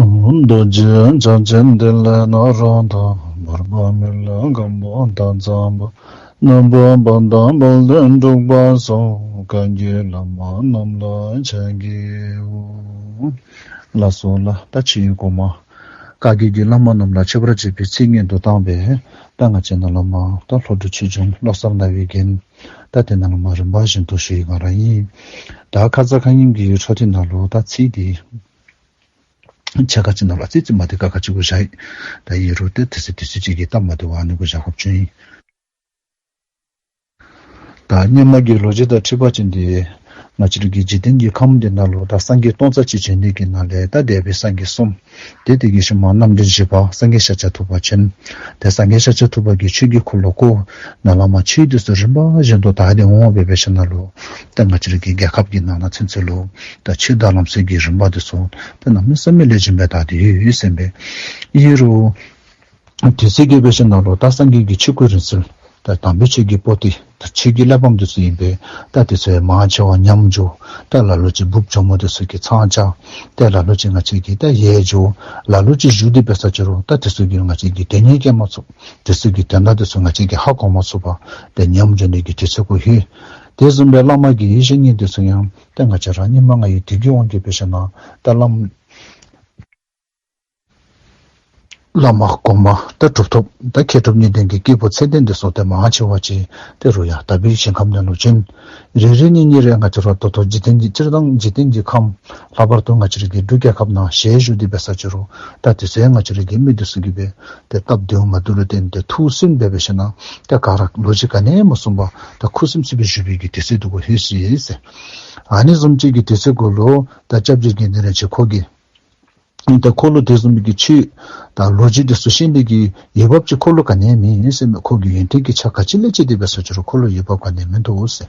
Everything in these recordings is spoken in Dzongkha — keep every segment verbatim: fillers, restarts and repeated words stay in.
རྡོ་རྗེ་འཆང་ཆེན་ཏེ་ལོ་ནཱ་རོ་དང་། འབར་བ་མི་ལ་སྒམ་པོ་དང་ཟམ་པ། རྣམ་པར་དཔལ་དང་དཔལ་ལྡན་འབྲུག་པ་སོགས། བཀའ་བརྒྱུད་བླ་མ་རྣམས་ལ་ཕྱག་བགྱིའོ། ལགས་སོ་ལགས། ད་ཕྱིའི་གོང་མ་བཀའ་བརྒྱུད་ཀྱི་བླ་མ་རྣམས་ལ་མཆོད་པར་བརྗོད་པའི་ཚིག་སྔོན་དུ་བཏང་བས། ད་ང་བཅས་ནཱ་ལས་མར་ད་ལྷོ་འབྲུག་ཆོས་འབྱུང་བློ་གསར་རྣ་བའི་རྒྱན། ད་དེ་ནང་ལས་མར་རིམ་པ་བཞིན་དུ་ཞུ་ཡི་ག་ར་ཨིན། ད་ཁ་ཙ་ཁ་ཉིནམ་གྱི་འཕྲོ་མཐུད་ནང་ལུ་ད་ཚིག་འདི་ཕྱེད་ཀ་ཅིག་ནང་ལུ་ཙི་ཙི་མ་བདེ་ཁག་ཁ་ཅིག་གུ་བཞག་ཡི། ད་ཨིན་རུང་ཏེ་དུས་ཚོད་དུས་ཚོད་ཅིག་གིས་སྟབས་མ་བདེཝ་ཨ་ནི་གུ་བཞག་དགོཔ་བྱུང་ཡི། ད་སྔོན་མ་གི་ལོ་རྒྱུས་དང་འཁྲིལ་བ་ཅིན་འདི་ང་བཅས་ར་གི་འཇིག་རྟེན་གྱི་ཁམས་འདི་ནང་ལུ་ད་སངས་རྒྱས་སྟོང་རྩ་གཅིག་བྱོན་ནི་གི་ནང་ལས་ད་འདས་པའི་སངས་རྒྱས་གསུམ། ཏེ་དེ་གི་ཤུལ་མ་རྣམ་འདྲེན་བཞི་པ་སངས་རྒྱས་ཤཱཀྱ་ཐུབ་པ་བྱོན། ཏེ་སངས་རྒྱས་ཤཱཀྱ་ཐུབ་པ་གིས་ཆོས་ཀྱི་འཁོར་ལོ་བསྐོར། ནཱ་ལས་མར་ཆོས་འདི་ཚུ་རིམ་པ་བཞིན་དུ་དར་ཏེ་འོང་བའི་ཤུལ་ནང་ལུ་ད་ང་བཅས་ར་གི་རྒྱལ་ཁབ་ཀྱི་ནང་ན་ཚུན་ཚོད་ལུ་ད་ཆོས་དང་ལམ་སྲོལ་གྱི་རིམ་པ་འདི་ཚུ་ད་གནམ་མེད་ས་མེད་ལེགས་ཤོམ་སྦེ་དར་ཏེ་ཡོད་ཡོད་ཟེར་ཨིན་པས། ཨིན་རུང་དུས་ཚོད་ཀྱི་འཕེལ་ཞིནམ་ལས་ད་སངས་རྒྱས་ཀྱི་ཆོས་སྐུའི་རིང་བསྲེལ། ད་དམ་པའི་ཆོས་ཀྱི་པོ་ཏི། ད་ཆོས་ཀྱི་གླེགས་བམ་འདི་ཚུ་ཨིན་པས། ད་དེ་ཚུ་མང་ཆེ་བ་ཉམས་འགྱོ། ད་ལ་ལུ་ཅིག་འབུཔ་གྱོགམོ་འདི་ཚུ་གིས་ཚང་བཅག། ད་ལ་ལུ་ཅིག་ང་བཅས་ཀྱིས་ད་ཡལ་འགྱོ། ལ་ལུ་ཅིག་བཞུགས་ཏེ་འབད་ས་ཅི་རུང་ད་དེ་ཚུ་གིས་ང་བཅས་ཀྱི་དོན་སྙིང་སྐྱེ་མ་ཚུགས། དེ་ཚུ་གི་དོན་དག་འདི་ཚུ་ང་བཅས་ཀྱིས་ཧ་གོ་མ་ཚུགས་པར་ད་ཉམས་འགྱོ་ནི་གི་དུས་ཚོད་གུ་ལྷོད། དེ་བཟུམ་སྦེ་བླ་མ་གི་ཡེ་ཤེས་གཉེན་འདི་ཚུ་ཡང་ད་ང་བཅས་ར་སྔོན་མ་ང་ཡི་དུས་ཀྱི་དབང་གིས་འཕེལ་ཞིནམ་ལས་ད་བླ་མ་བླ་མ་གོང་མ་ད་གྲུབ་ཐོབ་ད་མཁས་གྲུབ་གཉིས་ལྡན་གྱི་སྐྱེས་བུ་ཚད་ལྡན་འདི་ཚུ་ཏེ་མང་ཆེ་བ་ཅིག་ཏེ་རུང་ཡང་དག་པའི་ཞིང་ཁམས་ནང་ལུ་བྱོན། རེ་རེ་གཉིས་གཉིས་རེ་ང་བཅས་ར་ད་ལྟོ་འཇིག་རྟེན་གྱི་སྤྱིར་བཏང་འཇིག་རྟེན་གྱི་ཁམས་ལྷག་པར་དུ་ང་བཅས་ར་གི་འབྲུག་རྒྱལ་ཁབ་ནང་ཞལ་བཞུགས་ཏེ་འབད་ས་ཅི་རུང་ད་དེ་ཚུ་ཡང་ང་བཅས་ར་གི་མི་འདི་ཚུ་གིས་འབད་ཏེ་སྟབས་བདེཝ་མ་བདེཝ་ལུ་བརྟེན་ཏེ་ཐུགས་སུན་སྦེ་འབད་ཞིནམ་ལས་ད་ག་ར་ལོ་རྒྱུས་ག་ནི་མ་གསུངས་པར་ད་ཁུ་སིམ་སིམ་སྦེ་བཞུགས་པའི་གི་དུས་ཚོད་འདི་གུ་ལྷོད་ཅི་ཟེར། ཨ་ནི་བཟུམ་ཅིག་གི་དུས་ཚོད་གུ་ལུ་ད་སྐྱབས་རྗེ་དགེ་འདུན་རིན་ཆེན་ཁོ་གིས་ད་ཁོ་ལུ་དེ་བཟུམ་མའི་གི་ཆོས་དང་ལོ་རྒྱུས་འདི་ཚུ་ཤེས་ནི་གི་འོས་འབབ་ཅིག་ཁོ་ལུ་ག་ནི་མེད་ཟེར་མས། ཁོ་གི་ཡོན་ཏན་གྱི་ཆ་ག་ཅི་ལས་བརྩིས་ཏེ་འབད་ས་ཅི་རུང་ཁོ་ལུ་འོས་འབབ་ག་ནི་མིན་འདུག་ཟེར།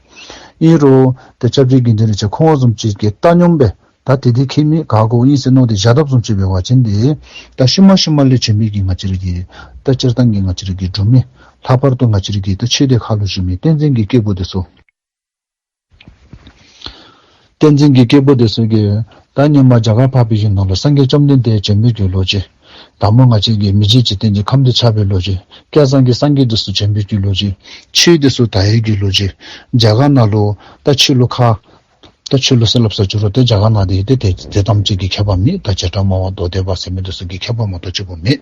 ཨིན་རུང་ད་སྐྱབས་རྗེ་དགེ་འདུན་རིན་ཆེན་ཁོ་བཟུམ་ཅིག་གིས་བཏང་སྙོམས་སྦེ་ད་དེ་འདི་མཁྱེན་མི་ག་གོ་ཨིན་ཟེར་མནོ་སྟེ་བཞག་དཔ་བཟུམ་ཅིག་འབད་བ་ཅིན་འདི་ད་ཤུལ་མ་ཤུལ་མ་ལས་བྱོན་མི་གི་ང་བཅས་ར་གི་ད་སྤྱིར་བཏང་གི་ང་བཅས་ར་གི་འབྲུག་མི་ལྷག་པར་དུ་ང་བཅས་ར་གི་ད་ཆོས་སྡེ་ཁག་ལུ་བཞུགས་མི་བསྟན་འཛིན་གྱི་སྐྱེས་བུ་འདི་ཚུ། བསྟན་འཛིན་གྱི་སྐྱེས་བུ་འདི་ཚུ་གིས་ད་སྔོན་མ་རྒྱ་གར་འཕགས་པའི་ཡུལ་ནང་ལུ་སངས་རྒྱས་བཅོམ་ལྡན་འདས་བྱོན་པའི་གི་ལོ་རྒྱུས། དང་པོ་ང་བཅས་ཀྱི་མི་མཇེད་འཇིག་རྟེན་གྱི་ཁམས་འདི་ཁྱབ་པའི་ལོ་རྒྱུས། བསྐལ་བཟང་གི་སངས་རྒྱས་འདི་ཚུ་བྱོན་པའི་གི་ལོ་རྒྱུས། ཆོས་འདི་ཚུ་དར་བའི་གི་ལོ་རྒྱུས། རྒྱ་གར་ནང་ལུ་ད་ཆོས་ལུགས་ཁག་ད་ཆོས་ལུགས་ཟེར་སླབ་ས་ཅི་རུང་ཏེ་རྒྱ་གར་ནང་འདི་ཏེ་དེ་དེ་ཙམ་ཅིག་གི་ཁྱད་པར་མེད། ད་བྱེ་བྲག་སྨྲ་བ་མདོ་སྡེ་པ་ཟེར་མི་འདི་ཚུ་གི་ཁྱད་པར་མ་གཏོགས་ཅིག་པོ་མེད།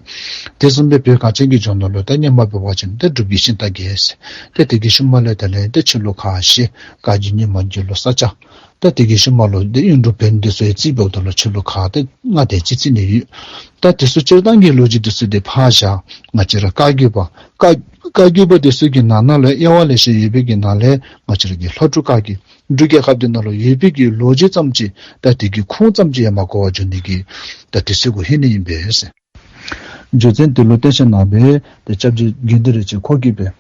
དེ་བཟུམ་སྦེ་བོད་གངས་ཅན་གྱི་ལྗོངས་ནང་ལུ་ད་སྔོན་མ་འབད་བ་ཅིན་ཏེ་འབྲུག་པའི་ཤིང་རྟ་བརྒྱད་ཟེར། ཏེ་དེ་གི་ཤུལ་མ་ལས་དེ་ལས་ཏེ་ཆོས་ལུགས་ཁག་བཞི། བཀའ་བརྒྱུད་རྙིང་མ་རྒྱུད་ལུགས་ས་སྐྱ། ད་དེ་གི་ཤུལ་མ་ལུ་ཏེ་གཡུང་དྲུང་བོན་འདི་ཚུ་ཡང་རྩིས་འབདཝ་ད་ལུ་ཆོས་ལུགས་ཁག་ཏེ་ལྔ་དེ་ཅིག་རྩིས་ནི་ཡོད། ད་དེ་ཚུ་སྤྱིར་བཏང་གི་ལོ་རྒྱུས་འདི་ཚུ་ཏེ་ཕར་བཞག། ང་བཅས་ར་བཀའ་བརྒྱུད་པ་བཀའ་བཀའ་བརྒྱུད་པ་འདི་ཚུ་གི་ནང་ན་ལུ་དབྱེ་བ་ལེ་ཤ་ཡོད་པའི་གི་ནང་ལས་ང་བཅས་ར་གི་ལྷོ་འབྲུག་བཀའ་བརྒྱུད། འབྲུག་རྒྱལ་ཁབ་འདི་ནང་ལུ་ཡོད་པའི་གི་ལོ་རྒྱུས་ཙམ་ཅིག་ད་དེ་གི་ཁུངས་ཙམ་ཅིག་ཡང་མ་གོ་བར་འགྱོ་ནི་གི་ད་དུས་ཚོད་གུ་ལྷོད་ནི་ཨིན་པས་ཟེར། རྒྱུ་མཚན་དེ་ལུ་བརྟེན་ཞིནམ་ལས་ཏེ་སྐྱབས་རྗེ་དགེ་འདུན་རིན་ཆེན་ཁོ་གིས་འབད་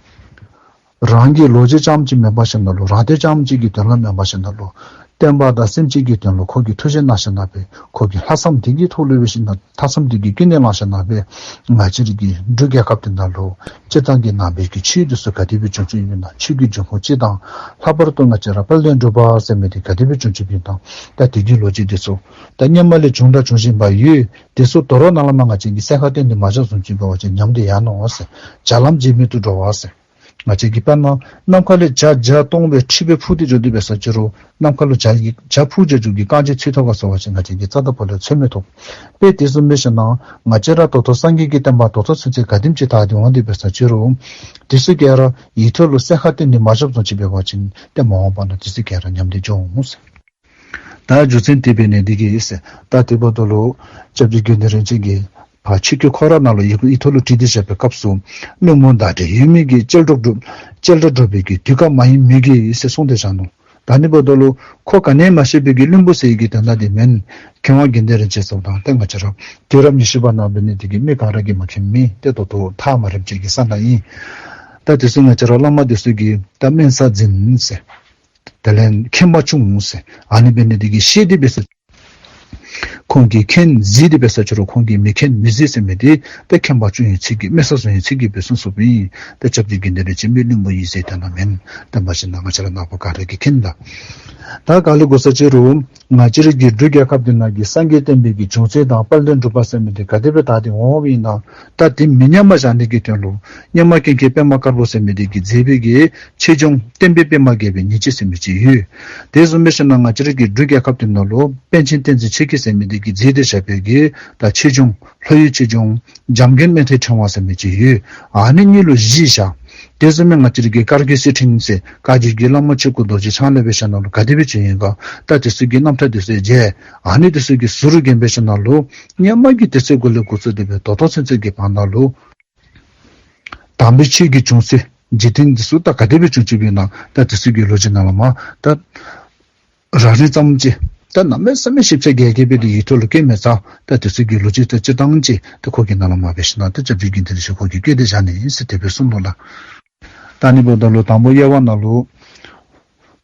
རང་གི་ལོ་རྒྱུས་རྐྱངམ་ཅིག་མེན་པར་ཞིནམ་ལས་རང་དོན་རྐྱངམ་ཅིག་གི་དོན་ལུ་མེན་པར་ཞིནམ་ལས་བསྟན་པ་དང་སེམས་ཅན་གྱི་དོན་ལུ་ཁོ་གིས་ཐུགས་བཞེད་གནང་ཞིནམ་ལས་ཁོ་གི་ལྷག་བསམ་དེ་གི་ཐོག་ལུ་འབད་ཞིནམ་ལས་ལྷག་བསམ་དེ་གི་ཀུན་ནས་བསླངས་ཞིནམ་ལས་ང་བཅས་ར་གི་འབྲུག་རྒྱལ་ཁབ་འདི་ནང་ལུ་སྤྱིར་བཏང་གི་ནང་པའི་གི་ཆོས་འདི་ཚུ་ག་དེ་སྦེ་བྱུང་བྱུངམ་ཨིན་ན། ཆོས་ཀྱི་འབྱུང་ཁུངས་ཅིག་དང་ལྷག་པར་དུ་ང་བཅས་ར་དཔལ་ལྡན་འབྲུག་པ་ཟེར་མི་འདི་ག་དེ་སྦེ་བྱུང་བྱུངམ་ཨིན་ན། ད་དེ་གི་ལོ་རྒྱུས་འདི་ཚུ་ད་སྔོན་མ་ལས་བྱུང་དང་འབྱུང་བཞིན་པ་ཡོད། དེ་ཚུ་དོ་རུང་ནཱ་ལས་མར་ང་བཅས་ཀྱིས་གསལ་ཁ་བཏོན་ཏེ་མ་བཞགཔ་བཟུམ་ཅིག་འབད་བ་ཅིན་ཉམས་ཏེ་ཡར་ནུག་ཟེར། བརྒྱ་ལམ་བརྗེད་མེད་དུ་འགྲོ་བ་ཟེར། ང་བཅས་ཀྱིས་དཔེར་ན་ནམ་མཁའ་ལས་བྱ་བརྒྱ་སྟོང་སྦེ་འཁྲིགས་སྦེ་འཕུར་ཏེ་འགྱོ་དེ་འབད་ས་ཅི་རུང་ནམ་མཁའ་ལུ་བྱ་བྱ་འཕུར་འགྱོ་འགྱོ་གི་རྐང་རྗེས་ཚུད་དོ་ག་ཟེར་བ་ཅིན་ང་བཅས་ཀྱིས་རྩ་དང་པོ་ལས་ཚོད་མི་ཐུབ། དཔེ་དེ་བཟུམ་འབད་ཞིནམ་ལས་ང་བཅས་ར་ད་ལྟོ་སངས་རྒྱས་ཀྱི་བསྟན་པ་ད་ལྟོ་ཚུན་ཚོད་ག་དེམ་ཅིག་དར་ཏེ་འོང་དེ་འབད་ས་ཅི་རུང་དེ་ཚུ་ག་ར་ཡིག་ཐོག་ལུ་གསལ་ཁ་བཏོན་ཏེ་མ་བཞགཔ་བཟུམ་ཅིག་འབད་བ་ཅིན་ཏེ་མ་འོངས་པ་ན་དེ་ཚུ་ག་ར་ཉམས་ཏེ་འགྱོ་འོང་ཟེར། ད་རྒྱུ་མཚན་དེ་འབད་ནི་འདི་གིས་ཟེར། ད་དེ་འབདཝ་ད་ལུ་སྐྱབས་རྗེ་དགེ་འདུན་རིན་ཆེན་གྱིས་ཕར་ཆོས་ཀྱི་ཁོ་ར་ནང་ལུ་ཡིག་ཡིག་ཐོག་ལུ་བྲིས་ཏེ་བཞག་པའི་སྐབས་སུ་བླུན་པོ་བརྡ་འདྲེ་ཡོད་མི་གིས་གཅེས་འགྲོ་སྒྲུབ། གཅེས་འགྲོ་སྒྲུབ་པའི་གི་དུས་སྐབས་མ་ཡིན་མོད་ཀྱི་ཟེར་གསུངས་ཏེ་བཞག་ནུག། ད་ནི་འབདཝ་ད་ལུ་ཁོ་ག་ནི་མ་ཤེས་པའི་གི་བླུན་པོ་ཟེར་བའི་གི་དོན་དག་འདི་མེན། མཁས་དབང་དགེ་འདུན་རིན་ཆེན་ཟེརཝ་ད་ཏེ་ང་བཅས་ར་དུས་རབས་ཉི་ཤུ་པ་ནང་འབད་ནི་འདི་གིས་མི་ག་ར་གིས་མ་མཁྱེན་མི་ཏེ་ད་ལྟོ་ཐག་མ་རིངམ་ཅིག་གི་ས་ནང་ཨིན། ད་དེ་ཚུ་ང་བཅས་ར་བླ་མ་དེ་ཚུ་གིས་ད་དམན་ས་འཛིན་ཟེར། དེ་ལས་མཁྱེན་པ་ཆུང་ཟེར། ཨ་ནི་འབད་ནི་འདི་གིས་ཤེས་ཏེ་འབད་ས། ཁོང་གིས་མཁྱེན་གཟིགས་ཏེ་འབད་ས་ཅི་རུང་ཁོང་གིས་མི་མཁྱེན་མི་གཟིགས་ཟེར་མི་འདི་ད་མཁྱེན་པ་ཅུང་ཡོད་ཚད་ཀྱིས་མི་ས་ཟུང་ཡོད་ཚད་ཀྱིས་འབད་གསུངས་སོ་ཡི། ད་སྐྱབས་རྗེ་དགེ་འདུན་རིན་ཆེན་མི་བླུན་པོ་ཡི་ཟེར་ད་ན་མེན། ད་མ་གཞི་ནཱ་ང་བཅས་ར་ནཱ་ཕར་ག་ར་གིས་མཁྱེན་ད། ད་ག་ལུ་གོ་ས་ཅི་རུང་ང་བཅས་རའི་གི་འབྲུག་རྒྱལ་ཁབ་འདི་ནང་གི་སངས་རྒྱས་བསྟན་པའི་གི་བྱུང་ཚུལ་དང་དཔལ་ལྡན་འབྲུག་པ་ཟེར་མི་འདི་ག་དེ་སྦེ་དར་ཏེ་འོང་འོངམ་ཨིན་ན། ད་དེ་མི་ཉམས་པར་བཞག་ནི་གི་དོན་ལུ་སྔོན་མ་ཀུན་མཁྱེན་པདྨ་དཀར་པོ་ཟེར་མི་འདི་གིས་མཛད་པའི་གི་ཆོས་འབྱུང་བསྟན་པའི་པདྨ་རྒྱས་པའི་ཉིན་བྱེད་ཟེར་མི་ཅིག་ཡོད། དེ་བཟུམ་སྦེ་ཞིནམ་ལས་ང་བཅས་རའི་གི་འབྲུག་རྒྱལ་ཁབ་འདི་ནང་ལུ་པཎ་ཆེན་བསྟན་འཛིན་ཆོས་རྒྱལ་ཟེར་མི་འདི་གིས་མཛད་དེ་བཞག་པའི་གི་ད་ཆོས་འབྱུང་ལྷོ་ཡུལ་ཆོས་འབྱུང་འཇམ་མགོན་སྨན་ཐོའི་ཕྲེང་བ་ཟེར་མི་ཅིག་ཡོད། ཨ་ནི་གཉིས་ལུ་གཞི་བཞག། དེ་བཟུམ་སྦེ་ང་བཅས་རའི་གི་བཀའ་བརྒྱུད་གསེར་ཕྲེང་ཟེར་བཀའ་བརྒྱུད་ཀྱི་བླ་མ་ཆོས་སྐུ་རྡོ་རྗེ་འཆང་ལས་འབད་ཞིནམ་ལས་ག་དེ་སྦེ་བྱོན་ཡི་ག། ད་དེ་ཚུ་གི་རྣམ་ཐར་དེ་ཚུ་མཇལ། ཨ་ནི་དེ་ཚུ་གི་ཟུར་རྒྱན་འབད་ཞིནམ་ལས་སྔོན་མ་གི་དེ་ཚུ་གུ་ལས་འགོ་བཙུགས་ཏེ་སྦེ་ད་ལྟོ་ཚུན་ཚོད་ཀྱི་བར་ན་ལུ་དམ་པའི་ཆོས་ཀྱི་བྱུང་ཚུལ་འཇིག་རྟེན་འདི་ཚུ་ད་ག་དེ་སྦེ་བྱུང་བྱུངམ་ཨིན་ན། ད་དེ་ཚུ་གི་ལོ་རྒྱུས་ནང་ལས་མར་ད་རགས་རིམ་ཙམ་ཅིག་ད་གནམ་མེད་ས་མེད་ཞིབ་ཆ་རྒྱས་རྒྱས་སྦེ་ཏེ་ཡིག་ཐོག་ལུ་བཀོད་མེད་ས། ད་དེ་ཚུ་གི་ལོ་རྒྱུས་ད་སྤྱིར་བཏང་ཅིག་ད་ཁོ་གི་ནང་ལས་མར་འབད་ཞིནམ་ལས་ད་སྐྱབས་རྗེ་དགེ་འདུན་རིན་ཆེན་ཁོ་གིས་བཀོད་དེ་བཞག་ནི་ཨིན་ཟེར་དེ་སྦེ་གསུངས་ནུག་ལགས། ད་ཨ་ནི་འབདཝ་ད་ལུ་དང་པོ་དབྱེ་བ་ནང་ལུ་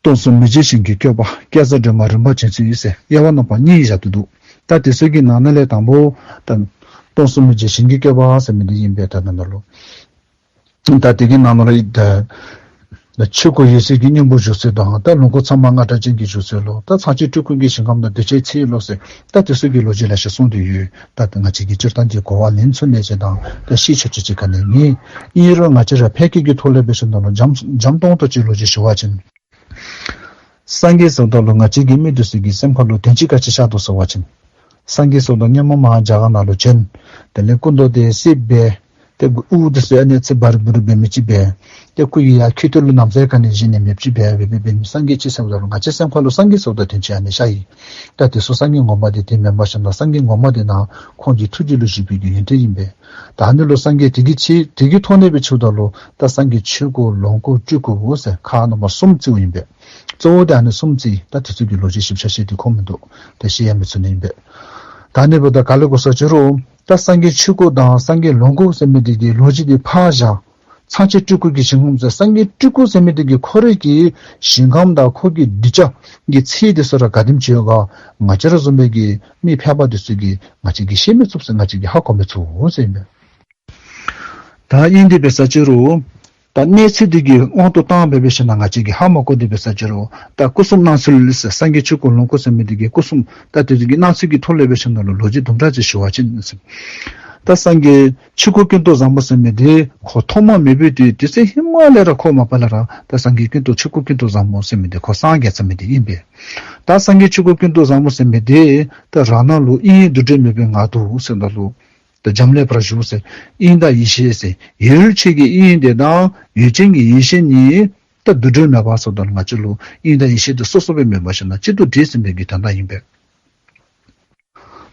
སྟོང་གསུམ་མི་མཇེད་ཞིང་གི་བཀོད་པ། བསྐྱེད་རྫོགས་སྒྲོན་མ་རིམ་པ་བྱོན་ཚུལ་ཟེར་དབྱེ་བ་རྣམ་པ་གཉིས་བཞག་སྟེ་འདུག། ད་དེ་ཚུ་གི་ནང་ན་ལས་དང་པོ་ད་སྟོང་གསུམ་མི་མཇེད་ཞིང་གི་བཀོད་པ་ཟེར་མི་འདི་ཨིན་པས། ད་ནཱ་ལུ་ད་དེ་གི་ནང་ན་ལུ་ད་ད་ཆོས་སྐུ་འོད་གསལ་གྱི་སྙིང་པོ་བཞུགས་ཚུལ་དང་ད་ལོངས་སྐུ་ཚད་མ་རྔ་སྒྲ་ཅན་གྱི་བཞུགས་ཚུལ་ལོ། ད་ཚངས་ཆེན་སྤྲུལ་སྐུ་གི་ཞིང་ཁམས་དང་གདུལ་བྱའི་ཚེ་ལོ་ཟེར་ད་དེ་ཚུ་གི་ལོ་རྒྱུས་ལེ་ཤ་གསུངས་ཏེ་ཡོད། ད་ང་བཅས་ཀྱིས་སྤྱིར་བཏང་གི་གོ་བ་ལེན་ཚུགས་ནི་ཅིག་དང་ད་ཤེས་ཚུགས་ཅིག་ག་ནི་མེད། ཨིན་རུང་ང་བཅས་ར་ཕལ་སྐད་ཀྱི་ཐོག་ལས་འབད་ཞིནམ་ལས་འཇམ་འཇམ་ཏོང་ཏོ་ཅིག་ལོ་རྒྱུས་ཞུ་བ་ཅིན། སངས་རྒྱས་ཟེརཝ་ད་ལུ་ང་བཅས་ཀྱི་མི་འདི་ཚུ་གི་སེམས་ཁ་ལུ་དོན་སྤྱི་ག་ཅི་ཤར་དོ་ཟེར་བ་ཅིན། སངས་རྒྱས་ཟེརཝ་ད་སྔོན་མ་མར་རྒྱ་གར་ནང་ལུ་བྱོན། དེ་ལས་སྐུ་མདོག་དེ་སེརཔོ་སྦེ། ཏེ་དབུ་འདི་ཚུ་ཨ་ནི་ཚེ་འབར་འབུར་འབད་མི་ཅིག་སྦེ། ཏེ་སྐུ་ཡི་ཡ་ཁྱུ་ཏོ་ལུ་ན་བཟའ་ག་ནི་བཞེས་ནི་མེདཔ་ཅིག་སྦེ་འབད་འབད་འབད་མི་སངས་རྒྱས་ཅིག་ཟེརཝ་ད་ལུ་ང་བཅས་སེམས་ཁ་ལུ་སངས་རྒྱས་ཟེརཝ་ད་དོན་སྤྱི་ཨ་ནི་ཤར་ཡི། ད་དེ་ཚུ་སངས་རྒྱས་ངོ་མ་དེ་དེ་མེན་པར་ཞིནམ་ལས་སངས་རྒྱས་ངོ་མ་དེ་ནཱ་ཁོང་གི་ཐུགས་རྒྱུད་ལུ་བཞུགས་པའི་གི་ཡོན་ཏན་ཨིན་པས། ད་ཨ་ནི་ལུ་སངས་རྒྱས་དེ་གི་ཆེད་དེ་གི་ཐོག་ནས་འབད་ཞུཝ་ད་ལུ་ད་སངས་རྒྱས་ཆོས་སྐུ་ལོངས་སྐུ་སྤྲུལ་སྐུ་ཟེར་ཁག་རྣམ་པ་གསུམ་བརྩིཝ་ཨིན་པས། གཙོ་བོ་དེ་ཨ་ནི་གསུམ་བརྩི། ད་དེ་ཚུ་གི་ལོ་རྒྱུས་ཞིབ་ཆ་བཤད་དེ་ཁོམ་མིན་འདུག། ད་བཤད་ཡང་མི་ཚུགས་ནི་ཨིན་པས། ད་ཨ་ནི་འབདཝ་ད་ག་ལུ་གོ་ས་ཅི་རུང་ད་སངས་རྒྱས་ཆོས་སྐུ་དང་སངས་རྒྱས་ལོངས་སྐུ་ཟེར་མི་དེ་གི་ལོ་རྒྱུས་དེ་ཕར་བཞག། ཚངས་ཆེན་སྤྲུལ་སྐུ་གི་ཞིང་ཁམས་ཟེར་སངས་རྒྱས་སྤྲུལ་སྐུ་ཟེར་མི་དེ་གི་ཁོ་རའི་གི་ཞིང་ཁམས་དང་ཁོ་གི་གདུལ་བྱ་གི་ཚེ་དེ་ཚུ་ར་ག་དེམ་ཅིག་ཡོད་ག། ང་བཅས་ར་བཟུམ་མའི་གི་མི་ཕལ་པ་དེ་ཚུ་གིས་ང་བཅས་ཀྱིས་ཤེས་མི་ཚུགས་ཟེར་ང་བཅས་ཀྱིས་ཧ་གོ་མི་ཚུགས་ཟེར་ཨིན་པས། ད་ཨིན་དེ་འབད་ས་ཅི་རུང་ད་གནས་ཚུལ་དེ་གི་དབང་དུ་བཏང་འབད་འབད་ཞིནམ་ལས་ང་བཅས་ཀྱིས་ཧ་མ་གོ་དེ་འབད་ས་ཅི་རུང་ད་སྐུ་གསུམ་སྣང་ཚུལ་ཟེར་སངས་རྒྱས་ཆོས་སྐུ་ལོངས་སྐུ་ཟེར་མི་དེ་གི་སྐུ་གསུམ་ད་དེ་དེ་གི་སྣང་ཚུལ་གྱི་ཐོག་ལས་འབད་ཞིནམ་ལས་ལོ་རྒྱུས་དུམ་གྲ་ཅིག་ཞུ་བ་ཅིན་ཟེར། ད་སངས་རྒྱས་ཆོས་སྐུ་ཀུན་ཏུ་བཟང་པོ་ཟེར་མི་དེ་ཁོ་ཐོག་མ་མེད་པའི་དུས་དེ་ཚེ་ཧེ་མ་ལས་ར་ཁོ་མ་པ་ལས་ར་ད་སངས་རྒྱས་ཀུན་ཏུ་ཆོས་སྐུ་ཀུན་ཏུ་བཟང་པོ་ཟེར་མི་དེ་ཁོ་སངས་རྒྱས་ཚར་མི་དེ་ཨིན་པས། ད་སངས་རྒྱས་ཆོས་སྐུ་ཀུན་ཏུ་བཟང་པོ་ཟེར་མི་དེ་ད་རང་སྣང་ལུ་དབྱིངས་འདུ་འབྲལ་མེད་པའི་ངང་དུ་ཟེརཝ་ད་ལུ་ད་འབྱམས་ཀླས་པར་བཞུགས་ཟེར། དབྱིངས་དང་ཡེ་ཤེས་ཟེར་ཡུལ་ཕྱེད་ཀྱི་དབྱིངས་དེ་དང་ཡུལ་ཅན་གྱི་ཡེ་ཤེས་གཉིས་ད་འདུ་འབྲལ་མེད་པ་ཟེརཝ་ད་ལུ་ང་བཅས་ལུ་དབྱིངས་དང་ཡེ་ཤེས་དེ་སོ་སོ་སྦེ་མེན་པར་ཞིནམ་ལས་གཅིག་ཏུ་འདྲེས་ཟིན་པའི་གི་དོན་དག་ཨིན་པས།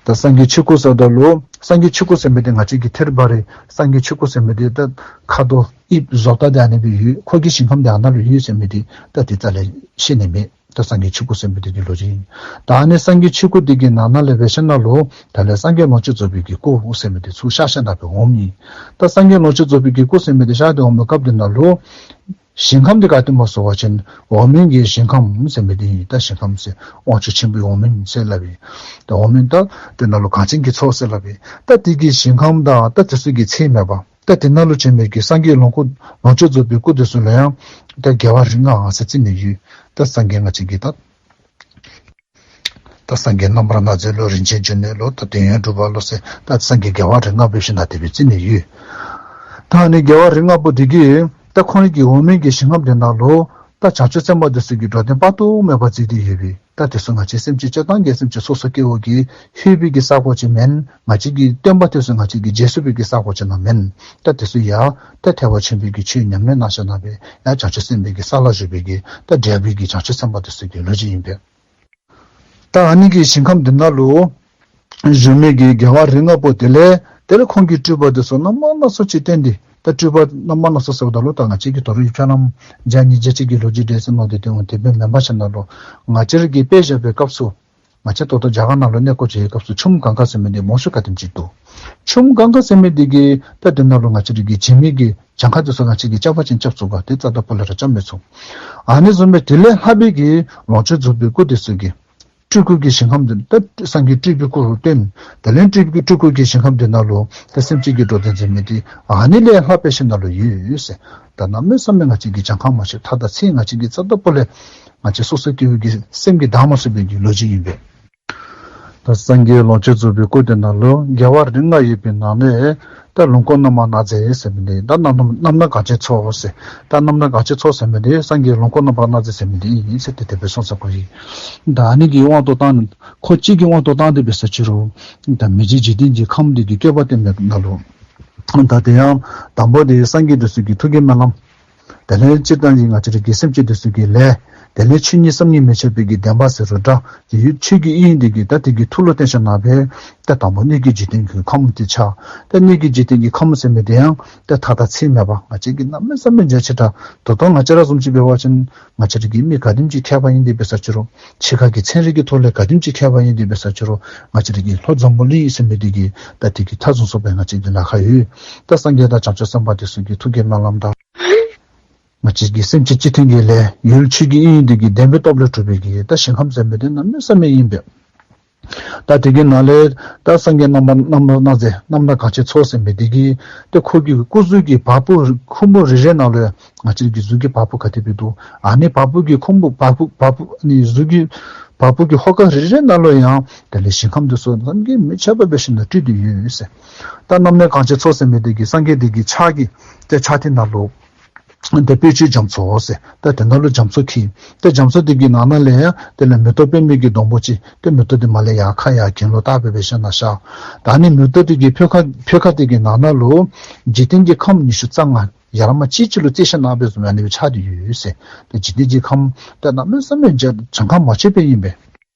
ད་སངས་རྒྱས་ཆོས་སྐུ་ཟེརཝ་ད་ལུ་སངས་རྒྱས་ཆོས་སྐུ་ཟེར་མི་དེ་ང་བཅས་ཀྱིས་ཐད་རི་བ་རི་སངས་རྒྱས་ཆོས་སྐུ་ཟེར་མི་དེ་ད་ཁ་དོག་དབྱིབས་བཟོ་ལྟ་དེ་ཨ་ནི་སྦེ་ཡོད། ཁོ་གི་ཞིང་ཁམས་དེ་ཨ་ནཱ་ལུ་ཡོད་ཟེར་མི་དེ་ད་དེ་རྩ་ལས་ཤེས་ནི་མེད། ད་སངས་རྒྱས་ཆོས་སྐུ་ཟེར་མི་དེ་གི་ལོ་རྒྱུས་ཨིན། ད་ཨ་ནི་སངས་རྒྱས་ཆོས་སྐུ་དེ་གི་ནང་ན་ལས་འབད་ཞིནམ་ལས་ད་ལས་སངས་རྒྱས་ལོངས་སྤྱོད་རྫོགས་པའི་གི་སྐུ་ཟེར་མི་དེ་ཚུར་ཤར་ཤརཝ་ད་འབད་འོངམ་ཨིན། ད་སངས་རྒྱས་ལོངས་སྤྱོད་རྫོགས་པའི་གི་སྐུ་ཟེར་མི་དེ་ཤར་ཏེ་འོང་བའི་སྐབས་དེ་ནང་ལུ་ཞིང་ཁམས་དེ་ག་དེམ་ཅིག་སྨོ་ཟེར་བ་ཅིན་འོག་མིན་གྱི་ཞིང་ཁམས་ཟེར་མི་དེ་ཨིན། ད་ཞིང་ཁམས་ཟེར་དབང་ཕྱུག་ཆེན་པོའི་འོག་མིན་ཟེར་སླབ་ཨིན། ད་འོག་མིན་ད་དེ་ནང་ལུ་གངས་ཅན་གྱི་མཚོ་ཟེར་སླབ་ཨིན། ད་དེ་གི་ཞིང་ཁམས་དང་ད་དེ་ཚུ་གི་ཚད་མེད་པ། ད་དེ་ནང་ལུ་བྱོན་མི་གི་སངས་རྒྱས་ལོངས་སྐུ་ལོངས་སྤྱོད་རྫོགས་པའི་སྐུ་དེ་ཚུ་ལུ་ཡང་ད་རྒྱལ་བ་རིགས་ལྔ་ཟེར་བརྩི་ནི་ཡོད། ད་སངས་རྒྱས་ང་བཅས་ཀྱི་ད་ད་སངས་རྒྱས་རྣམ་པར་སྣང་མཛད་ལོ། རིན་ཆེན་འབྱུང་གནས་ལོ། ད་དོན་ཡོད་གྲུབ་པ་ལོ་ཟེར་ད་སངས་རྒྱས་རྒྱལ་བ་རིགས་ལྔ་འབད་ཞིནམ་ལས་དེ་སྦེ་བརྩི་ནི་ཡོད། ད་ཨ་ནི་རྒྱལ་བ་རིགས་ལྔ་པོ་དེ་གིས་ད་ཁོང་རའི་གི་འོག་མིན་གྱི་ཞིང་ཁམས་དེ་ནང་ལུ་ད་བྱང་ཆུབ་སེམས་དཔའ་དེ་ཚུ་གིས་འགྲོ་དོན་དཔག་ཏུ་མེད་པ་མཛད་དེ་ཡོད་པས། ད་དེ་ཚུ་ང་བཅས་སེམས་ཅན་སྤྱིར་བཏང་གི་སེམས་ཅན་སོ་སོ་སྐྱེ་བོ་གིས་ལྷོད་པའི་གི་ས་གོ་ཅིག་མེན། ང་བཅས་ཀྱི་སྟོན་པ་དེ་ཚུ་ང་བཅས་ཀྱིས་མཇལ་ཚུགས་པའི་གི་ས་གོ་ཅིག་ནང་མེན། ད་དེ་ཚུ་ཡང་ད་ཐེག་པ་ཆེན་པོའི་གི་ཆོས་ཉམས་ལེན་གནང་ཞིནམ་ལས་ཡང་བྱང་ཆུབ་སེམས་དཔའི་གི་ས་ལ་བཞུགས་པའི་གི་ད་འབྲས་བུའི་གི་བྱང་ཆུབ་སེམས་དཔའ་དེ་ཚུ་གི་ལོ་རྒྱུས་ཨིན་པས། ད་ཨ་ནི་གི་ཞིང་ཁམས་འདི་ནང་ལུ་བཞུགས་མི་གི་རྒྱལ་བ་རིགས་ལྔ་པོ་དེ་ལས་དེ་ལས་ཁོང་གི་སྤྲུལ་པ་དེ་ཚུ་རྣམ་པ་སྣ་ཚོགས་ཅིག་བསྟན་ཏེ། ད་སྤྲུལ་པ་རྣམ་པ་སྣ་ཚོགས་ཟེརཝ་ད་ལུ་ད་ང་བཅས་ཀྱིས་དོ་རུང་ཡིག་ཆ་ནང་བརྒྱ་ཉིས་བརྒྱ་ཅིག་གི་ལོ་རྒྱུས་འདྲེས་ཟེར་མནོ་སྟེ་འོང་། དེ་སྦེ་མེན་པར་ཞིནམ་ལས་ང་བཅས་ར་གིས་དཔེ་བཞག་པའི་སྐབས་སུ་ང་བཅས་ད་ལྟོ་རྒྱ་གར་ནང་ལུ་གནས་སྐོར་བྱེད་པའི་སྐབས་སུ་ཆུམ་གངྒཱ་ཟེར་མི་འདི་མང་ཤོས་ག་དེམ་ཅིག་འདུག། ཆུམ་གངྒཱ་ཟེར་མི་འདི་གིས་ད་དེ་ནང་ལུ་ང་བཅས་ར་གིས་བྱེ་མའི་གི་གྱངས་ཁ་དེ་ཚུ་ང་བཅས་ཀྱིས་རྐྱབ་པ་ཅིན་རྐྱབ་ཚུགས་ག། དེ་རྩ་དང་པོ་ལས་ར་རྐྱབ་མི་ཚུགས། ཨ་ནི་བཟུམ་སྦེ་དེ་ལས་ལྷག་པའི་གི་ལོངས་སྤྱོད་རྫོགས་པའི་སྐུ་དེ་ཚུ་གིས་ སྤྲུལ་སྐུ་གི་ཞིང་ཁམས་འདི་ད་སངས་རྒྱས་སྤྲུལ་པའི་སྐུ་རུ་སྟོན། དེ་ལས་སྤྲུལ་སྐུ་སྤྲུལ་སྐུ་གི་ཞིང་ཁམས་འདི་ནང་ལུ་ད་སེམས་ཅན་གྱི་འགྲོ་དོན་མཛད་མི་འདི་ཨ་ནི་ལས་ལྷག་པའི་ཞིང་ནང་ལུ་ཡོད་ཟེར། ད་གནམ་མེད་ས་མེད་ང་བཅས་ཀྱིས་གྱངས་ཁ་མ་ཆོད། ཐ་དང་ཚིག་ང་བཅས་ཀྱིས་རྩ་དང་པོ་ལས་ང་བཅས་སོ་སོ་སྐྱེ་བོ་གི་སེམས་ཀྱིས་བདག་མ་ཚུགས་པའི་གི་ལོ་རྒྱུས་ཨིན་པས། ད་སངས་རྒྱས་ལོངས་སྤྱོད་རྫོགས་པའི་སྐུ་འདི་ནང་ལུ་རྒྱལ་བ་རིགས་ལྔ་ཡོད་པའི་ནང་ལས་ད་ལོངས་སྐུ་རྣམ་པར་སྣང་མཛད་ཟེར་མི་འདི་ད་རྣམ་རྣམ་རྣམ་སྣང་གངས་ཅན་མཚོ་ཟེར། ད་རྣམ་སྣང་གངས་ཅན་མཚོ་ཟེར་མི་འདི་སངས་རྒྱས་ལོངས་སྐུ་རྣམ་པར་སྣང་མཛད་ཟེར་མི་འདི་ཨིན་ཟེར་ཏེ་དེ་སྦེ་གསུངས་ས་གོ་ཡི། ད་ཨ་ནི་གི་དབང་དུ་བཏང་ཁོ་གཅིག་གི་དབང་དུ་བཏང་སྟེ་འབད་ས་ཅི་རུང་ད་མི་མཇེད་འཇིག་རྟེན་གྱི་ཁམས་འདི་གི་བཀོད་པ་བསྟན་པའི་ནང་ལུ་ད་དེ་ཡང་དང་པོ་དེ་སངས་རྒྱས་འདི་ཚུ་གི་ཐུགས་ཀྱི་སྨོན་ལམ། དེ་ལས་སྤྱིར་བཏང་གི་ང་བཅས་ར་གི་སེམས་ཅན་འདི་ཚུ་གི་ལས། དེ་ལས་ཆོས་ཉིད་བསམ་གྱིས་མི་ཁྱབ་པའི་གི་བདེན་པ་ཟེར་རུང་འདྲ། དེ་ཡུལ་ཆོས་ཀྱི་དབྱིངས་འདི་གི་ད་དེ་གི་ཐུགས་ལུ་བརྟེན་ཞིནམ་ལས་ད་དང་པོ་སྣོད་ཀྱི་འཇིག་རྟེན་གྱི་ཁམས་དེ་ཆགས། ད་སྣོད་ཀྱི་འཇིག་རྟེན་གྱི་ཁམས་ཟེར་མི་དེ་ཡང་ད་ཐ་དང་ཚིག་མེད་པར་ང་བཅས་ཀྱིས་གནམ་མེད་ས་མེད་མཇལ་ཆེ་དྲགས། ད་ལྟོ་ང་བཅས་ར་བཟུམ་ཅིག་འབད་བ་ཅིན་ང་བཅས་ར་གི་མི་ག་དེམ་ཅིག་མཁས་པ་ཨིན་ཏེ་འབད་ས་ཅི་རུང་ཕྱི་ཁ་གི་ཚན་རིག་གི་ཐོག་ལས་ག་དེམ་ཅིག་མཁས་པ་ཨིན་ཏེ་འབད་ས་ཅི་རུང་ང་བཅས་ར་གི་ལྷོ་འཛམ་བུ་གླིང་ཟེར་མི་དེ་གི་ད་དེ་གི་མཐའ་བཟུང་སོང་པའི་ང་བཅས་ཀྱི་ལ་ཁ་ཡོད། ད་སངས་རྒྱས་དང་བྱང་ཆུབ་སེམས་དཔའ་དེ་ཚུ་གི་ཐུགས་ཀྱི་སྨོན་ལམ་དང་ང་བཅས་ཀྱི་སེམས་ཅན་སྤྱི་མཐུན་གྱི་ལས་ཡུལ་ཆོས་ཀྱི་དབྱིངས་འདི་གི་བདེན་པའི་སྟོབས་ལས་གྲུབ་པའི་གི་ད་ཞིང་ཁམས་ཟེར་མི་དེ་གནམ་མེད་ས་མེད་ཨིན་པས། ད་དེ་གི་ནང་ལས་ད་སངས་རྒྱས་རྣམ་པར་རྣམ་པར་སྣང་མཛད་རྣམ་སྣང་གངས་ཅན་མཚོ་ཟེར་མི་དེ་གི་ད་ཁོ་གི་སྐུ་གཟུགས་ཀྱི་བ་སྤུ་ཁུང་བུ་རེ་རེ་ནང་ལུ་ང་བཅས་ཀྱི་གཟུགས་ཀྱི་བ་སྤུ་ག་དེ་སྦེ་འདུག། ཨ་ནི་བ་སྤུ་གི་ཁུང་བུ་བ་སྤུ་བ་སྤུ་ཨ་ནི་གཟུགས་ཀྱི་བ་སྤུ་གི་ཧོ་ཀ་རེ་རེ་ནང་ལུ་ཡང་དེ་ལས་ཞིང་ཁམས་འདི་ཚུ་བསམ་གྱིས་མི་ཁྱབ་པ་འབད་ཞིནམ་ལས་སྤྲུལ་ཏེ་ཡོད་ཟེར། ད་རྣམ་སྣང་གངས་ཅན་མཚོ་ཟེར་མི་དེ་གི་སངས་རྒྱས་དེ་གི་ཕྱག་གི་ཏེ་ཕྱག་མཐིལ་ནང་ལུ་ཏེ་སྤོས་ཆུའི་རྒྱ་མཚོ་ཟེར། ཏེ་དེ་ནང་ལུ་རྒྱ་མཚོ་འཁྱིལ། ཏེ་རྒྱ་མཚོ་དེ་གི་ནང་ན་ལས་ཡང་དེ་ལས་མེ་ཏོག་པདྨའི་གི་སྡོང་པོ་ཅིག། ཏེ་མེ་ཏོག་དེ་མར་ལས་ཡར་ཁ་ཡར་གྱེན་ལུ་བལྟ་སྦེ་འབད་ཞིནམ་ལས་ཤར། ད་ཨ་ནི་མེ་ཏོག་དེ་གི་འཕོས་ཁ་འཕོས་ཁ་དེ་གི་ནང་ན་ལུ་འཇིག་རྟེན་གྱི་ཁམས་ཉི་ཤུ་རྩ་ལྔ་ཡར་མར་གཅིག་གཅིག་ལུ་རྩེ་ཞིནམ་ལས་འབད་བཟུམ་ཨ་ནི་སྦེ་ཆགས་ཏེ་ཡོད་ཟེར། ཏེ་འཇིག་རྟེན་གྱི་ཁམས་ཏེ་གནམ་མེད་ས་མེད་གྱངས་ཁ་མ་ཆོད་པའི་ཨིན་པས།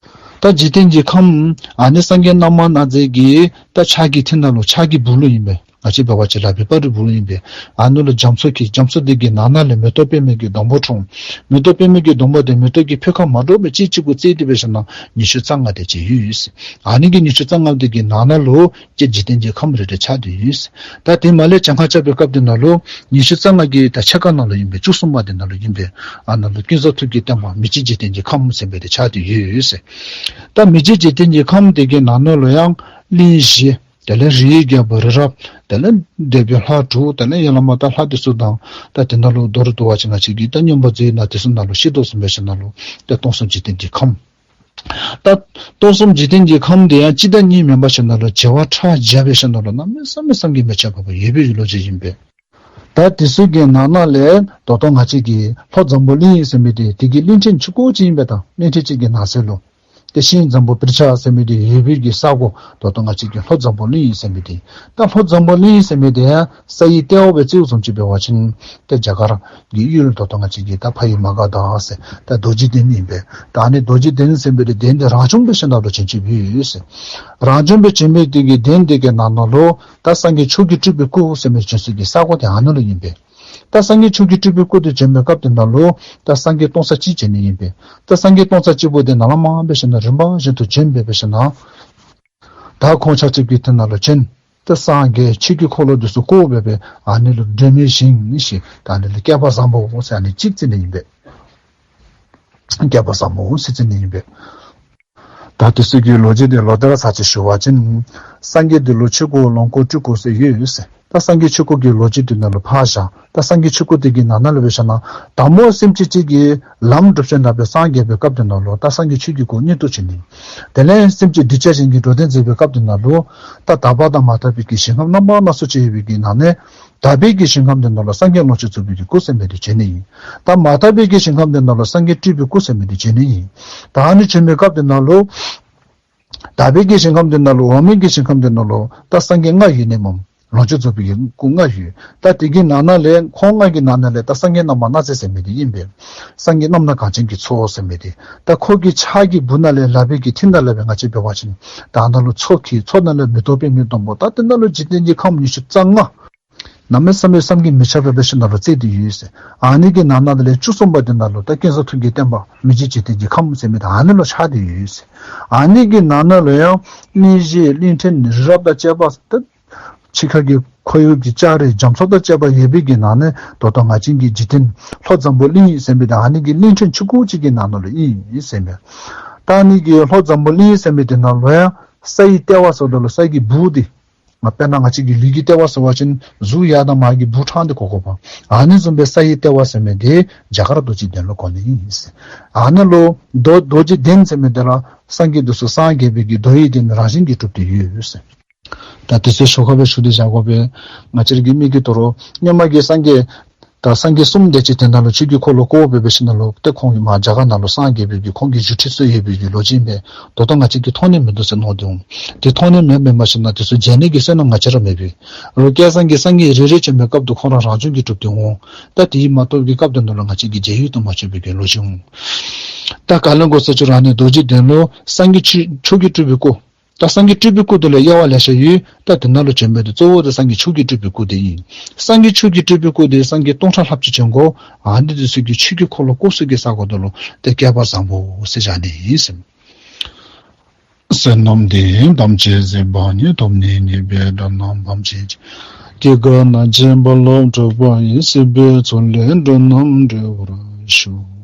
ད་འཇིག་རྟེན་གྱི་ཁམས་ཨ་ནི་སངས་རྒྱས་རྣམ་པར་སྣང་མཛད་ཀྱི་ད་ཕྱག་གི་མཐིལ་ནང་ལུ་ཕྱག་གི་སྦུག་ལུ་ཨིན་པས། ང་བཅས་འབད་བ་ཅིན་ལག་པའི་པར་རིས་སྦུག་ལུ་ཨིན་པས། ཨ་ནི་ལུ་རྒྱ་མཚོ་འཁྱིལ། རྒྱ་མཚོ་དེ་གི་ནང་ན་ལས་མེ་ཏོག་པདྨའི་གི་སྡོང་པོ་འཁྲུངས། མེ་ཏོག་པདྨའི་གི་སྡོང་པོ་དེ་མེ་ཏོག་གི་འཕོས་ཁ་མ་འདྲཝ་སྦེ་གཅིག་གཅིག་གུ་རྩེ་སྟེ་འབད་ཞིནམ་ལས་ཉི་ཤུ་རྩ་ལྔ་དེ་ཅིག་ཡོད་ཟེར། ཨ་ནི་གི་ཉི་ཤུ་རྩ་ལྔ་དེ་གི་ནང་ན་ལུ་ཏེ་འཇིག་རྟེན་གྱི་ཁམས་རེ་རེ་ཆགས་ཏེ་ཡོད་ཟེར། ད་དེ་མར་ལས་གྱངས་ཁ་རྐྱབ་པའི་སྐབས་དེ་ནང་ལུ་ཉི་ཤུ་རྩ་ལྔ་གི་ད་ཕྱེད་ཀ་ནང་ལུ་ཨིན་པས། བཅུ་གསུམ་པ་དེ་ནང་ལུ་ཨིན་པས། ཨ་ནཱ་ལུ་ཀུན་བཟང་ཐུགས་ཀྱི་བསྟན་པ་མི་མཇེད་འཇིག་རྟེན་གྱི་ཁམས་ཟེར་མི་དེ་ཆགས་ཏེ་ཡོད་ཟེར། ད་མི་མཇེད་འཇིག་རྟེན་གྱི་ཁམས་དེ་གི་ནང་ན་ལུ་ཡང་གླིང་བཞི། དེ་ལས་རིའི་རྒྱལ་པོ་རི་རབ། དེ་ལས་འདོད་པའི་ལྷ་དྲུག། དེ་ལས་ཡར་ལས་མར་ད་ལྷ་དེ་ཚུ་དང་། ད་དེ་ནང་ལུ་མདོར་བསྡུ་བ་ཅིན་ང་བཅས་ཀྱིས་ད་མངོན་པ་མཛོད་ནང་དེ་ཚུ་ནང་ལུ་ཤེས་དོ་བཟུམ་འབད་ཞིནམ་ལས་ད་སྟོང་གསུམ་འཇིག་རྟེན་གྱི་ཁམས། ད་སྟོང་གསུམ་འཇིག་རྟེན་གྱི་ཁམས་དེ་ཡང་གཅིག་དང་གཉིས་མེན་པར་ཞིནམ་ལས་བྱེ་བ་ཕྲག་བརྒྱ་འབད་ཞིནམ་ལས་གནམ་མེད་ས་མེད་བསམ་གྱིས་མི་ཁྱབ་པ་ཡོད་པའི་ལོ་རྒྱུས་ཨིན་པས། ད་དེ་ཚུ་གི་ནང་ན་ལས་ད་ལྟོ་ང་བཅས་ཀྱི་ལྷོ་འཛམ་བུ་གླིང་ཟེར་མི་དེ་དེ་གི་གླིང་ཕྲན་ཆུང་ཀུ་ཅིག་ཨིན་པས། ད་གླིང་ཕྲན་ཅིག་གི་ནང་གསེས་ལུ་ཏེ་ཤིང་འཛམ་བུ་པིར་ཆ་ཟེར་མི་དེ་ཡོད་པའི་གི་ས་གོ་ད་ལྟོ་ང་བཅས་ཀྱི་ལྷོ་འཛམ་བུ་གླིང་ཟེར་མི་དེ། ད་ལྷོ་འཛམ་བུ་གླིང་ཟེར་མི་དེ་ཡང་ས་ཡི་ལྟེ་བ་སྦེ་བརྩིཝ་བཟུམ་ཅིག་འབད་བ་ཅིན་ཏེ་རྒྱ་གར་གྱི་ཡུལ་ད་ལྟོ་ང་བཅས་ཀྱི་ད་ཕ་ཡི་མ་ག་དྷ་ཟེར་ད་རྡོ་རྗེ་གདན་ཨིན་པས། ད་ཨ་ནི་རྡོ་རྗེ་གདན་ཟེར་མི་དེ་གདན་དེ་རང་བྱུང་འབད་ཞིནམ་ལས་བྱོན་ཅི་ཡོད་ཟེར། རང་བྱུང་སྦེ་བྱོན་མི་དེ་གི་གདན་དེ་གི་ནང་ན་ལུ་ད་སངས་རྒྱས་མཆོག་གི་སྤྲུལ་པའི་སྐུ་ཟེར་མི་བྱོན་སའི་གི་ས་གོ་དེ་ཨ་ནཱ་ལུ་ཨིན་པས། ད་སངས་རྒྱས་མཆོག་གི་སྤྲུལ་པའི་སྐུ་དེ་བྱོན་པའི་སྐབས་དེ་ནང་ལུ་ད་སངས་རྒྱས་སྟོང་རྩ་གཅིག་བྱོན་ནི་ཨིན་པས། ད་སངས་རྒྱས་སྟོང་རྩ་གཅིག་པོ་དེ་ནཱ་ལས་མར་འབད་ཞིནམ་ལས་རིམ་པ་བཞིན་དུ་བྱོན་སྦེ་འབད་ཞིནམ་ལས་ད་ཁོང་ཆ་ཁྱབ་ཀྱི་དེ་ནང་ལུ་བྱོན། ད་སངས་རྒྱས་ཆོས་ཀྱི་འཁོར་ལོ་དེ་ཚུ་བསྐོར་སྦེ་སྦེ་ཨ་ནི་ལུ་སྒྲོན་མེ་བཞེངས་ནི་ཞིག། ད་ཨ་ནི་ལུ་བསྐལ་པ་བཟང་པོ་ཟེར་ཨ་ནི་ཅིག་བརྩི་ནི་ཨིན་པས། བསྐལ་པ་བཟང་པོ་ཟེར་བརྩི་ནི་ཨིན་པས། ད་དེ་ཚུ་གི་ལོ་རྒྱུས་དེ་ལོག་སྟེ་ར་ཚར་ཅིག་ཞུ་བ་ཅིན། སངས་རྒྱས་འདི་ལུ་ཆོས་སྐུ་ལོངས་སྐུ་སྤྲུལ་སྐུ་ཟེར་ཡོད་ཟེར། ད་སངས་རྒྱས་ཆོས་སྐུ་གི་ལོ་རྒྱུས་དེ་ནང་ལུ་ཕར་བཞག། ད་སངས་རྒྱས་ཆོས་སྐུ་དེ་གི་ནང་ན་ལུ་འབད་ཞིནམ་ལས་དང་པོ་སེམས་ཅན་གཅིག་གིས་ལམ་སྒྲུབ་ཞིནམ་ལས་སྦེ་སངས་རྒྱས་པའི་སྐབས་དེ་ནང་ལུ་ད་སངས་རྒྱས་ཆོས་ཀྱི་སྐུ་མངོན་དུ་བྱོན་ནི། དེ་ལས་སེམས་ཅན་གདུལ་བྱ་གཞན་གྱི་འགྲོ་དོན་མཛད་པའི་སྐབས་དེ་ནང་ལུ་ད་དག་པ་དང་མ་དག་པའི་གི་ཞིང་ཁམས་རྣམ་པ་སྣ་ཚོགས་ཅིག་ཡོད་པའི་གི་ནང་ནས་དག་པའི་གི་ཞིང་ཁམས་དེ་ནང་ལུ་སངས་རྒྱས་ལོངས་སྤྱོད་རྫོགས་པའི་གི་སྐུ་ཟེར་མི་དེ་བྱོན་ནི་ཨིན། ད་མ་དག་པའི་གི་ཞིང་ཁམས་དེ་ནང་ལུ་སངས་རྒྱས་སྤྲུལ་པའི་སྐུ་ཟེར་མི་དེ་བྱོན་ནི་ཨིན། ད་ཨ་ནི་བྱོན་པའི་སྐབས་དེ་ནང་ལུ་དག་པའི་གི་ཞིང་ཁམས་དེ་ནང་ལུ་འོག་མིན་གྱི་ཞིང་ཁམས་དེ་ནང་ལུ་ད་སངས་རྒྱས་ལྔ་ཡོད་ནི་སྨོ། ལོངས་སྤྱོད་རྫོགས་པའི་གི་སྐུ་ལྔ་ཡོད། ད་དེ་གི་ནང་ན་ལས་ཁོང་ལྔ་གི་ནང་ན་ལས་ད་སངས་རྒྱས་རྣམ་པར་སྣང་མཛད་ཟེར་མི་དེ་ཨིན་པས། སངས་རྒྱས་རྣམ་སྣང་གངས་ཅན་གྱི་མཚོ་ཟེར་མི་དེ། ད་ཁོ་གི་ཕྱག་གི་སྦུག་ན་ལས་ལག་པའི་གི་མཐིལ་ན་ལས་སྦེ་ང་བཅས་འབད་བ་ཅིན་ད་ནཱ་ལུ་མཚོ་འཁྱིལ། མཚོ་ནང་ལས་མེ་ཏོག་པདྨའི་སྡོང་པོ། ད་དེ་ནང་ལུ་འཇིག་རྟེན་གྱི་ཁམས་ཉི་ཤུ་རྩ་ལྔ། གནམ་མེད་ས་མེད་བསམ་གྱིས་མི་ཁྱབ་པ་འབད་ཞིནམ་ལས་རྩེ་སྟེ་ཡོད་ཟེར། ཨ་ནི་གི་ནང་ན་ལས་བཅུ་གསུམ་པ་དེ་ནང་ལུ་ད་ཀུན་བཟང་ཐུགས་ཀྱི་བསྟན་པ་མི་མཇེད་འཇིག་རྟེན་གྱི་ཁམས་ཟེར་མི་དེ་ཨ་ནི་ལུ་ཆགས་ཏེ་ཡོད་ཟེར། ཨ་ནི་གི་ནང་ན་ལུ་ཡང་གླིང་བཞི་གླིང་ཕྲན་རི་རབ་དང་བཅས་པ་ད་ཕྱི་ཁ་གི་ཁོར་ཡུག་གི་ལྕགས་རི་རྒྱ་མཚོ་དང་བཅས་པ་ཡོད་པའི་གི་ནང་ནས་ད་ལྟོ་ང་བཅས་ཀྱི་འཇིག་རྟེན་ལྷོ་འཛམ་བུ་གླིང་ཟེར་མི་དེ་ཨ་ནི་གི་གླིང་ཕྲན་ཆུང་ཀུ་ཅིག་གི་ནང་ན་ལུ་ཨིན་ཟེར་མས། ད་ཨ་ནི་གི་ལྷོ་འཛམ་བུ་གླིང་ཟེར་མི་འདི་ནང་ལུ་ཡང་ས་ཡི་ལྟེ་བ་ཟེརཝ་ད་ལུ་ས་གི་སྦུག་འདི། ང་དཔེར་ན་ང་བཅས་ཀྱི་ལུས་ཀྱི་ལྟེ་བ་ཟེར་བ་ཅིན་གཟུགས་ཡར་དང་མར་གྱི་སྦུག་ཕྲང་འདི་གོ་དགོ་པས། ཨ་ནི་བཟུམ་སྦེ་ས་ཡི་ལྟེ་བ་ཟེར་མི་འདི་རྒྱ་གར་རྡོ་རྗེ་གདན་ལུ་གོ་ནི་ཨིན་ཟེར། ཨ་ནི་ལུ་རྡོ་རྡོ་རྗེ་གདན་ཟེར་མི་འདི་ལུ་སངས་རྒྱས་འདི་ཚུ་སངས་རྒྱས་པའི་གི་མདོ་ཡི་གདན་རང་བཞིན་གྱིས་གྲུབ་སྟེ་ཡོད་ཟེར། ད་དེ་ཚུ་ཞོར་ཁར་སྦེ་ཞུ་སྟེ་བཞག་དགོ་པས། ང་བཅས་ར་གི་མིག་གིས་མཐོང་རུང་སྔོན་མ་གི་སངས་རྒྱས་ད་སངས་རྒྱས་གསུམ་དེ་ཅིག་དེ་ནང་ལུ་ཆོས་ཀྱི་འཁོར་ལོ་བསྐོར་སྦེ་འབད་ཞིནམ་ལས་ཏེ་ཁོང་གིས་མར་རྒྱ་གར་ནང་ལུ་སངས་རྒྱས་པའི་གི་ཁོང་གི་བཞུགས་ཁྲི་ཚུ་ཡོད་པའི་གི་ལོ་རྒྱུས་ཨིན་པས། ད་ལྟོ་ང་བཅས་ཀྱིས་མཐོང་ནི་མིན་འདུག་ཟེར་མནོ་སྟེ་འོང་། དེ་མཐོང་ནི་མེདཔ་འབད་ཞིནམ་ལས་དེ་ཚུ་མཇལ་ནི་གི་བསོད་ནམས་ང་བཅས་ར་མེད་པས། རུང་བསྐལ་བཟང་གི་སངས་རྒྱས་རེ་རེ་བྱོན་པའི་སྐབས་དུ་ཁོང་ར་རང་བྱུང་གིས་གྲུབ་སྟེ་འོང་། ད་དེ་མ་གཏོགས་ཀྱི་སྐབས་དེ་ནང་ལུ་ང་བཅས་ཀྱིས་མཇལ་ཡུལ་དུ་མ་བྱུང་བའི་གི་ལོ་རྒྱུས་འོང་། ད་ག་ལུ་གོ་ཟེར་ཅི་རུང་ཨ་ནི་རྡོ་རྗེ་གདན་ལུ་སངས་རྒྱས་ཆོས་ཆོས་ཀྱི་སྤྲུལ་པའི་སྐུ། ད་སངས་རྒྱས་སྤྲུལ་པའི་སྐུ་དེ་ལས་དབྱེ་བ་ལེ་ཤ་ཡོད། ད་དེ་ནང་ལུ་བྱོན་མི་དེ་གཙོ་བོ་དེ་སངས་རྒྱས་ཆོས་ཀྱི་སྤྲུལ་པའི་སྐུ་དེ་ཨིན། སངས་རྒྱས་ཆོས་ཀྱི་སྤྲུལ་པའི་སྐུ་དེ་སངས་རྒྱས་སྟོང་ཕྲག་ལྷགཔ་ཅིག་བྱོན་དགོ། ཨ་ནི་དེ་ཚུ་གིས་ཆོས་ཀྱི་འཁོར་ལོ་བསྐོར་ས་གི་ས་གོ་དེ་ལུ་ཏེ་བསྐལ་པ་བཟང་པོ་ཟེར་བཞག་ནི་ཨིན་ཟེར། བསོད་ནམས་འདི་ཡིས་ཐམས་ཅད་གཟིགས་པ་ཉིད། ཐོབ་ནས་ཉེས་པའི་དགྲ་རྣམས་ཕམ་བྱས་ཤིང་། སྐྱེ་རྒ་ན་འཆིའི་རྦ་རླབས་འཁྲུགས་པ་ཡི། སྲིད་པའི་མཚོ་ལས་འགྲོ་རྣམས་སྒྲོལ་བར་ཤོག།